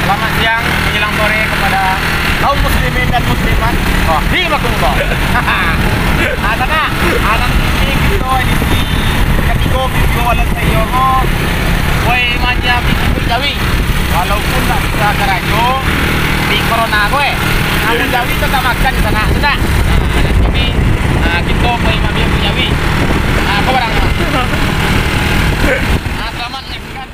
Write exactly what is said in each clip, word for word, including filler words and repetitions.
Selamat siang menjelang sore kepada kaum muslimin dan muslimat. Oh, di Makumba. Ah, sana, anak ini kita edisi ketiga video alat saya ko. Woi, manja bibik jawi. Walaupun tak bisa karajo, di corona ko, eh. Namun jawi tetap makan di sana, sudah. Nah, jadi, ah, kita pergi ambil jawi. Ah, kau barang. Ah, selamat menyaksikan.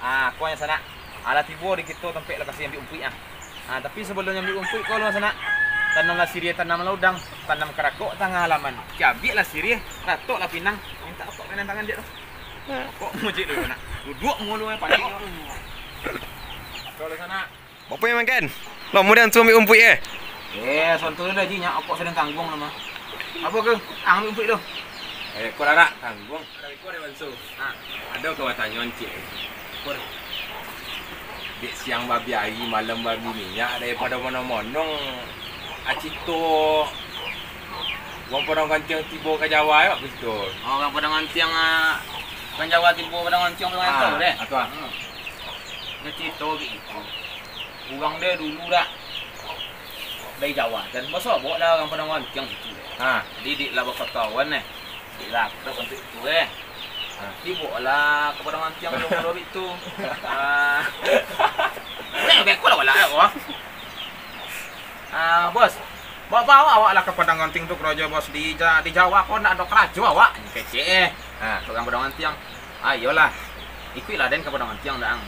Ah, ko nyo sanak. Alah tibo di kito tampek lokasi ambiak umpuik ah. Ah, tapi sabalum ambiak umpuik ko lo sanak. Tanamlah siriah, tanamlah udang, tanam karakok tangah halaman. Cabiaklah siriah, ratoklah pinang. Mintak rokok mainan tangan diak tu. Rokok mujik dulu nak. Duduak mulu eh, panik. Ko lo sanak. Bapo yang makan? Lamo dah tu ambiak umpuik eh? Eh, santuy dah ji, nyak rokok sadang tangguang tu mah. Apo ke? Ang ambiak umpuik tu. Eh, ko larak tangguang. Assalamualaikum, Dek Manso. Ha, ado ka batanyo ciek. Apo? Dek siang babi ari, malam babi minyak, daripado monong-monong, acito urang Padang Gantiang tibo ka Jawa, awak baitu. Oh, urang Padang Gantiang, ah, urang Jawa tibo Padang Gantiang, Padang Gantiang, deh. Ah, tu ah. Hmm. Nyo carito baitu. Urang deh dulu dak dari Jawa, dan basobok lah urang Padang Gantiang situ. Ha. Jadi, dek lah bakatauan eh. Dek lah, dak bantuak itu eh. Ha. Tibo lah ka Padang Gantiang dulu, kalau itu. Ah. Dah, beko lah, wala, wah. Ah, bos. Bawa, bawa awak lah ka Padang Gantiang tu karajo, bos. Di Ja-, di Jawa ko ndak ado karajo awak. Kecek eh. Ha. Urang Padang Gantiang. Ah, iyolah. Ikuiklah den ka Padang Gantiang dah ang.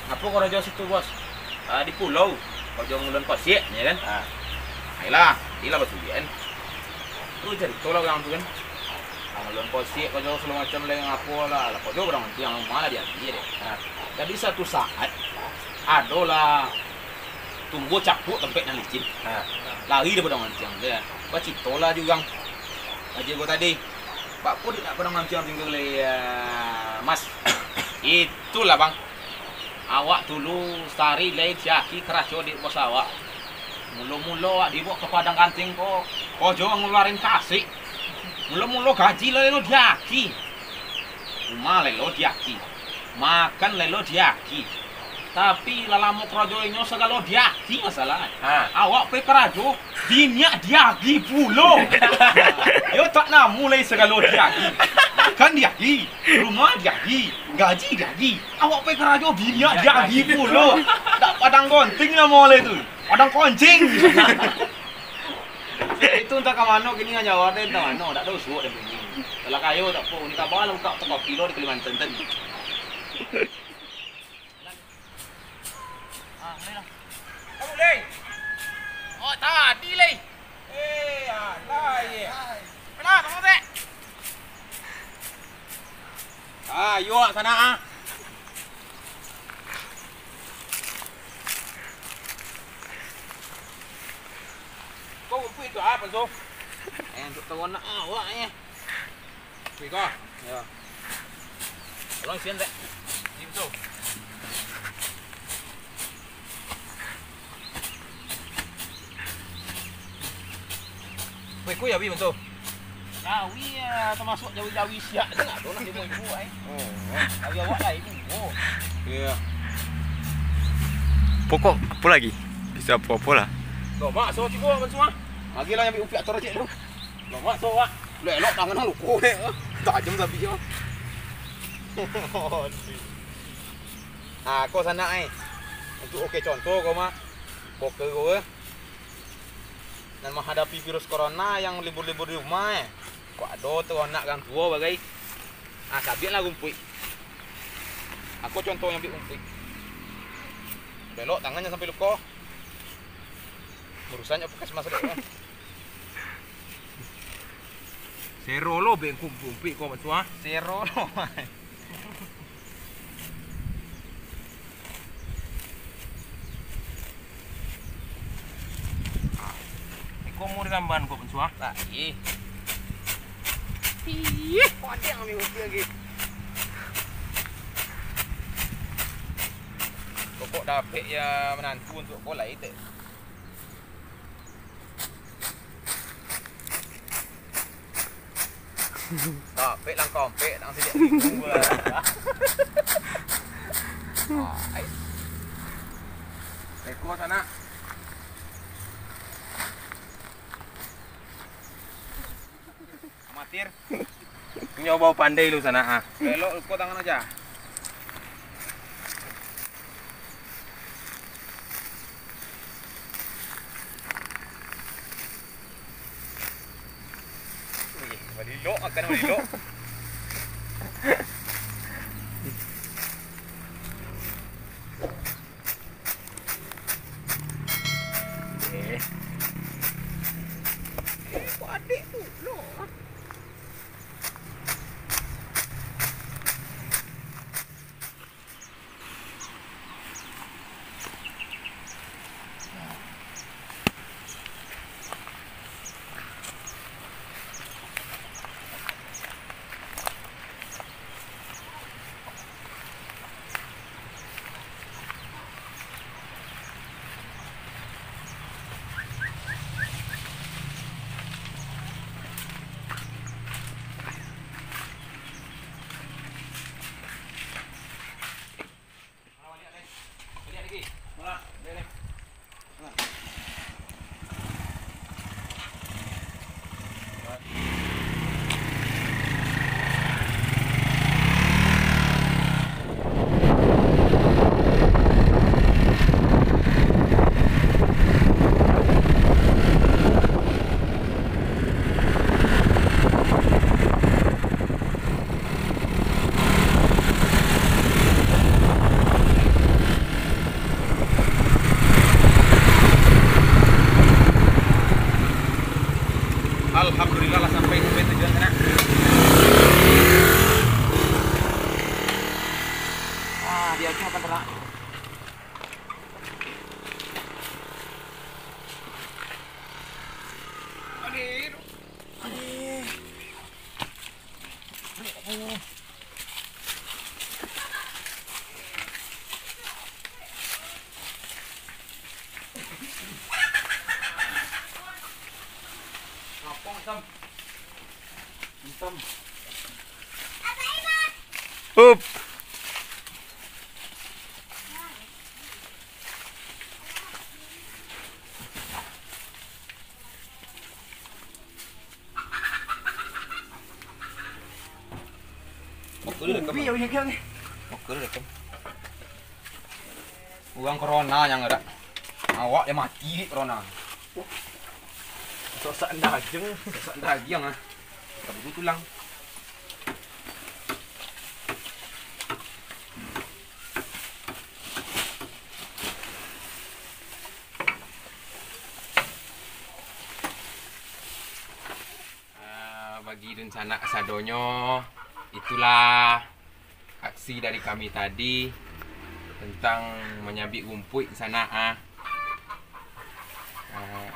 Ngapo karajo situ, bos? Ah, di pulau. Karajo ngulun kosiak, ya kan? Ah. Ayolah, iyolah basulian. Tu carito lah urang tu kan. Ah, ngulun kosiak, karajo segalo macam lah, ngapo lah. Lah, karajo Padang Gantiang, malah di ati deh. Ah. Jadi, satu saat, adolah tumbuah capuak tampek nan licin. Ha. Lari daripado Padang Gantiang tu, ya. Bacito lah jo urang. Aja gua tadi. Bak ko dek nak Padang Gantiang tingga lai, ya, Mas? Itulah, Bang. Awak dulu sari lai diagi karajo dek bos awak. Mulo-mulo awak dibaok ka Padang Gantiang ko, karajo ngeluarin kasik. Mulo-mulo gaji lai lo diagi. Rumah lai lo diagi. Makan lai lo diagi. Tapi, lah lamo karajo inyo sagalo diagi masalah. Ha. Awak pai karajo, biniak diagi pulo. Yo tak namu lai sagalo diagi. Makan diagi, rumah diagi, gaji diagi. Awak pai karajo, biniak diagi pulo. Dak Padang Gonting namo lai tu. Padang Koncing. Itu entah ka mano kini, nyo jawab deh, entah mano, dak ado usuak deh bunyi. Kalau kayo tak apo, ni kabar lah buka toko kilo di Kalimantan tadi. Ah, mulai lah. Kamu, Lei. Oh, tadi, Lei. Eh, alah, ye. Mana, tunggu, Tek. Ah, yo, sana, ah. Kau umpuik tu apa, so? Eh, untuk tahu anak awak, eh. Umpuik kau? Ya. Tolong sian, Tek. Ni, so. Weh, kui abi, Manso. Jawi, eh, termasuk jawi-jawi siak tu lah, tu lah limo ribu, ai. Oh. Jawi awak lah, ibu. Oh. Iya. Pokok, apa lagi? Bisa apa-apa lah. Lomak, so, cubo, Manso, ah. Lagi lah yang ambil upiak tor cek tu. Lomak, so, ah. Elok-elok tangan luko, eh. Tajam sabi, ah. Ah, ko sanak, ai. Untuk oke contoh, ko, Mak. Boker ko, eh. Nan mahadapi virus corona yang libur-libur di rumah, eh. Kok ado tu anak urang tuo bagai. Ah, sabiaklah rumpuik. Ako contoh yang ambiak rumpuik. Belok tangannyo sampai luko. Urusan nyo puskesmas dek, eh. Sero lo bengkok rumpuik ko, Mak Suah. Sero lo. Iko mau dilamban kok, Pensuah. Lah, ih. Ih, kodeng ni kopi lagi. Pokok Dapek ya manantu untuak ko lai, Tek. Dapek langkau ampek, nang sijak bingung gua. Ai. Eko sanak. Amatir. Nyo bau pandai lu sanak, ah. Elok luko tangan aja. Wih, balilok, akan balilok. Eh. Eh, kok adik tu, lo? Alhamdulillah lah sampai, sampai tujuan sanak. Ah, dia aja akan ternak. Aduh. Aduh. Up. Kopi ya, banyak lagi. Urang corona yang ada. Awak yang mati dek corona. Sosak daging. Sosak daging, ah. Kaburu tulang. Ah, bagi dunsanak sadonyo, itulah aksi dari kami tadi tentang manyabik rumpuik di sana, ah. Ah,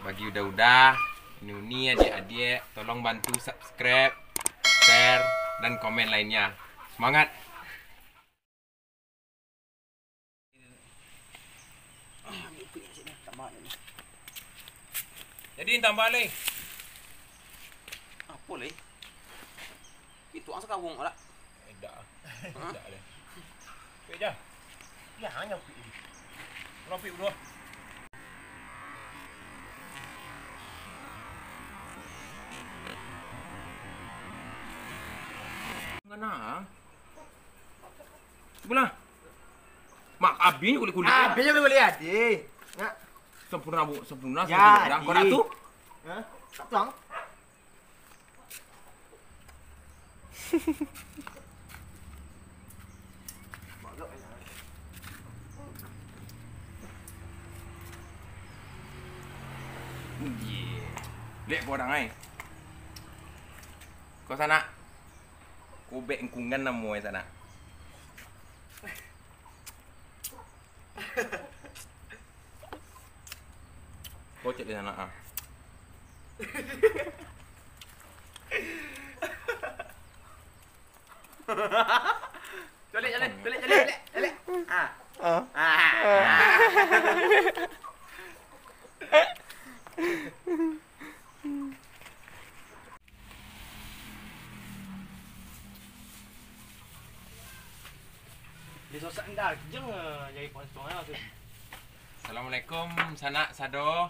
bagi uda-uda, nuni adiak-adiak, tolong bantu subscribe, share, dan komen lainnya. Semangat! Jadi tambah lai. Apo lai? Itu ang sakawung lah. Indak. Hah? Indak lai. Pik ja. Ya, hanya pik. Kalau pik berdua. Mana? Sebelah. Mak, abih kulik-kulik. Abih kulik-kulik, adi. Ya. Sempurna, Bu. Sempurna, ya, sempurna. Adi. Kau nak tu? Hah? Tak tuang. Lek kau orang ai. Kau sanak. Kobek engkungan namo e sanak. Kocek di sana, ah. Colek, colek, colek, colek, colek, colek. Ah. Ah. Ah. Di sosak ndak jeng, eh, jadi ponsong lah tu. Assalamualaikum, sanak sado.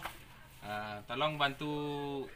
Ah, tolong bantu.